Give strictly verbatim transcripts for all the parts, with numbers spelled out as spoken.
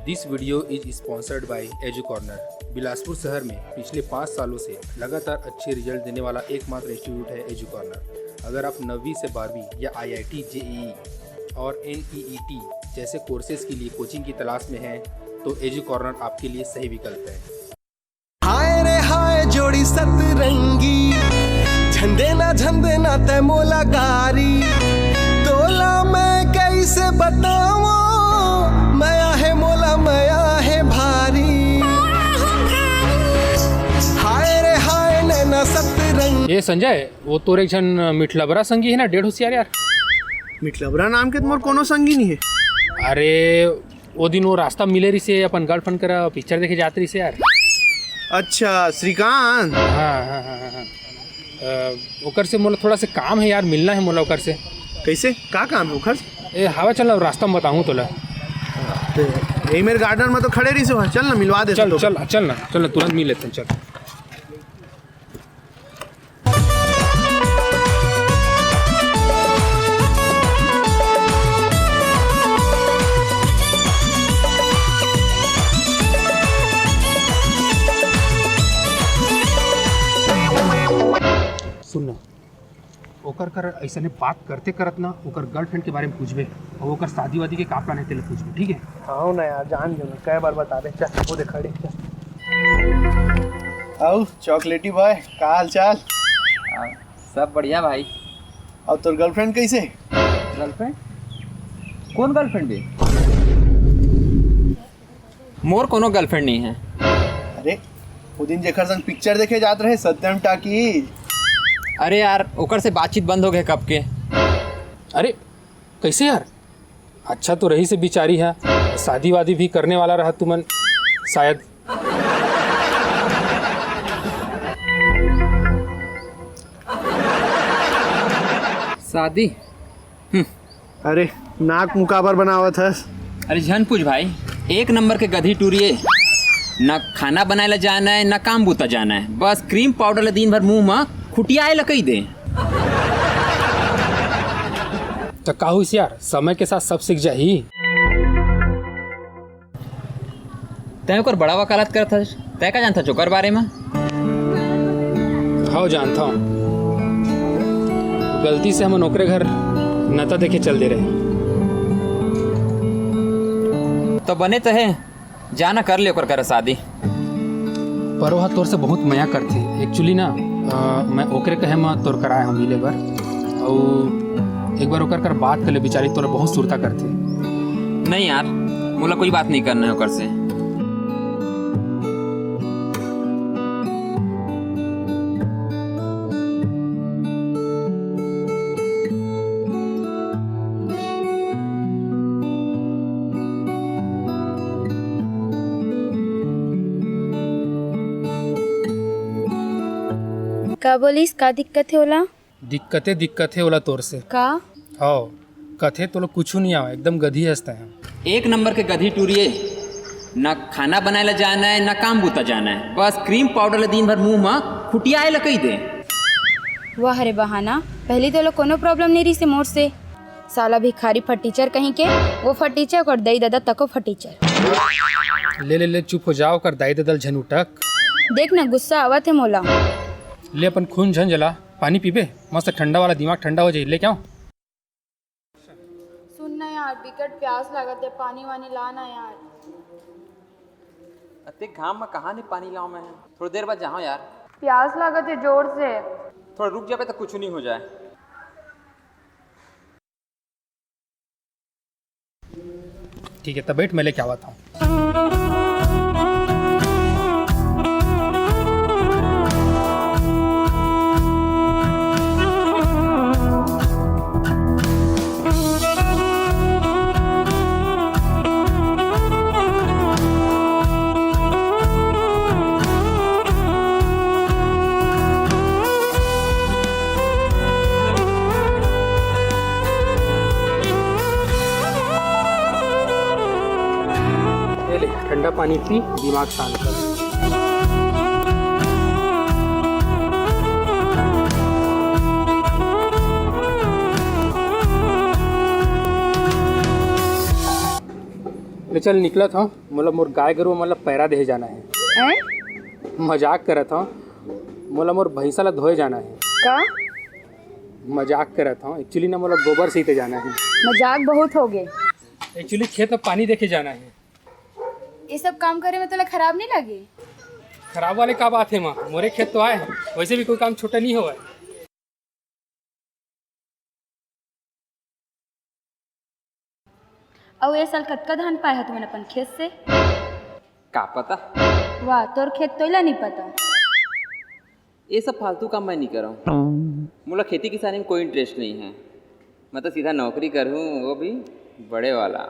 This video is sponsored by Edu Corner। Bilaspur शहर में पिछले पाँच सालों से लगातार अच्छे रिजल्ट देने वाला एकमात्र इंस्टीट्यूट है एजू कॉर्नर। अगर आप नवीं से बारहवीं या आईआईटी, जेईई और एनईईटी जैसे कोर्सेज के लिए कोचिंग की तलाश में हैं, तो एजू कॉर्नर आपके लिए सही विकल्प है। हाय रे हाय जोड़ी सतरंगी, झंडे ना झंडे ना तै मोला गारी, तोला मैं कैसे बताऊं, मया है मोला मया है भारी। हाय रे हाय नैना सतरंगी। ए संजय, वो तोर एक झन मिठलबरा संगी हे ना, डेढ़ होशियार यार। मिठलबरा नाम के तो मोर कोनो संगी नहीं है। अरे, वो दिन वो रास्ता मिले रहिसे, अपन गर्लफ्रेंड करा पिक्चर देखे जात रहिसे यार। अच्छा, श्रीकांत। हाँ हाँ हाँ हाँ हाँ। अ, ओकर से मोला थोड़ा से काम है यार, मिलना है मोला ओकर से। कैसे, का काम है ओकर? ए, हवा चल ना, रास्ता में बताऊँ तोला। तो यही मेरे गार्डन में तो खड़े रहिसे, चल ना मिलवा दे चल तो। चल चल ना, चल ना, तुरंत मिल लेते हैं, चल। सुन ना, ओकर कर ऐसने बात करते करत ना ओकर गर्लफ्रेंड के बारे में पूछबे और ओकर शादी वादी के का प्लान है तेला पूछबे, ठीक है? हाँ ना यार, जान जो ना, कै बार बता दे। चल, वो दे खड़े, चल। आओ चॉकलेटी बॉय, का हाल चाल? सब बढ़िया भाई। और तोर गर्लफ्रेंड कैसे? गर्लफ्रेंड? कौन गर्लफ्रेंड बे? मोर कोनो गर्लफ्रेंड नहीं है। अरे, वो दिन जेकर संग पिक्चर देखे जात रहे सत्यम टाकी। अरे यार, ओकर से बातचीत बंद हो गए कब के। अरे, कैसे यार? अच्छा तो रहिसे बिचारी है, शादी वादी भी करने वाला रहा तुमन शायद। शादी? अरे, नाक मुकाबर बनावत हस। अरे झन पूछ भाई, एक नंबर के गधी टूरी हे। ना खाना बनाए ला जाना है, ना काम बूता जाना है, बस क्रीम पाउडर ला दिन भर मुंह में खुटियाए ला कही दे। तो का होइस यार, समय के साथ सब सीख जाही। तैं ओकर बड़ा वकालत करत हस, तैं का जानथस ओकर बारे में? हव, जानथव। गलती से हमन ओकरे घर नता देखे चल दे रहे। तो बने तो है, जाना कर ले ओकर करा शादी। पर ओह तोर से बहुत मया करथे। Actually ना, अ, मैं ओकरे कहे म तोर करा आए हंव मिले बर। अउ एक बार ओकर कर बात कर ले, बिचारी तोर बहुत सुरता करथे। नहीं यार, मोला कोई बात नहीं करना है ओकर से। का बोलिस, का दिक्कत हे ओला? दिक्कते दिक्कत हे ओला तोर से। का? हव, कथे तोला कुछु नहीं आवे, एकदम गधी हस तैं। एक नंबर के गधी टूरी हे, ना खाना बनाए ला जाना है, ना काम बूता जाना है, बस क्रीम पाउडर ला दिन भर मुंह में खुटियाए ला कही दे। वाह रे बहाना, पहली तो ओला कोनो प्रॉब्लम नहीं रहिसे मोर से। साला भिखारी फटीचर कहीं के, वो फटीचर ओकर दई ददा तको फटीचर। ले ले ले, चुप हो जाव, ओकर दाई ददा ल झन उटक। देख ना, गुस्सा आवत हे मोला। ले अपन खून झन जला, पानी पीबे, मस्त ठंडा वाला, दिमाग ठंडा हो जाही, ले के आव। सुन ना यार, बिकट प्यास लागत हे, पानी वानी ला ना यार। अतेक घाम में कहाँ ले पानी लाऊं मैं? थोड़ी देर बाद जाहूं यार। प्यास लागत हे जोर से। थोड़ा रुक जाबे तो कुछ नहीं हो जाए। ठीक है, तब बैठ, मैं लेके आवत हंव। ये ले, ठंडा पानी पी, दिमाग शांत कर। ले चल, निकलत हंव, मोला मोर गाय गरु मन ला पैरा देहे जाना हे। हैं? मजाक करत हंव, मोला मोर भैंसा ला धोए जाना हे। का? मजाक करत हंव, actually ना मोला गोबर सीते जाना हे। मजाक बहुत होगे। Actually खेत में पानी देखे जाना हे। ये सब काम करे में तोला खराब नहीं लगे? खराब वाले का बात हे माँ, मोरे खेत तो आय, वैसे भी कोई काम छोटा नहीं होवय। अउ ए साल कतका धान पाए ह तुमन अपन खेत से? का पता? वाह, तोर खेत तोला नहीं पता। ये सब फालतू काम मैं नहीं करव। मोला खेती किसानी में कोई interest नहीं है। मैं तो सीधा नौकरी करूँ, वो भी बड़े वाला।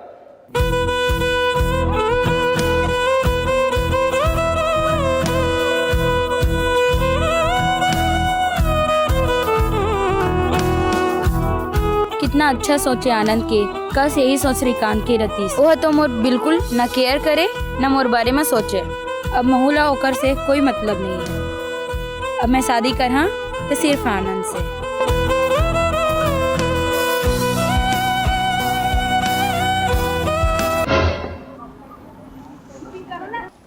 कितना अच्छा सोचे आनंद के, कस यही सोच श्रीकांत के रतीस। ओह तो मोर बिल्कुल न care करे, न मोर बारे में सोचे। अब महू ला ओकर से कोई मतलब नहीं है। अब मैं शादी करहा तो सिर्फ आनंद से।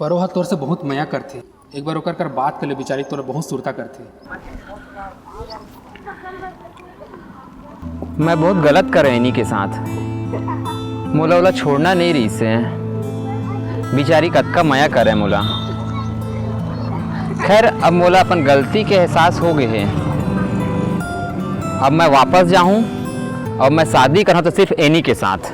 पर ओह तोर से बहुत मया करथे। एक बार ओकर कर बात कर ले, बिचारी तोला बहुत सुरता करथे। मैं बहुत गलत करे एनी के साथ। मोला ओला छोड़ना नहीं रहिस हे। बिचारी कतका मया करे मोला। खैर, अब मोला अपन गलती के एहसास हो गए हे। अब मैं वापस जाहूँ और मैं शादी करहूँ तो सिर्फ एनी के साथ।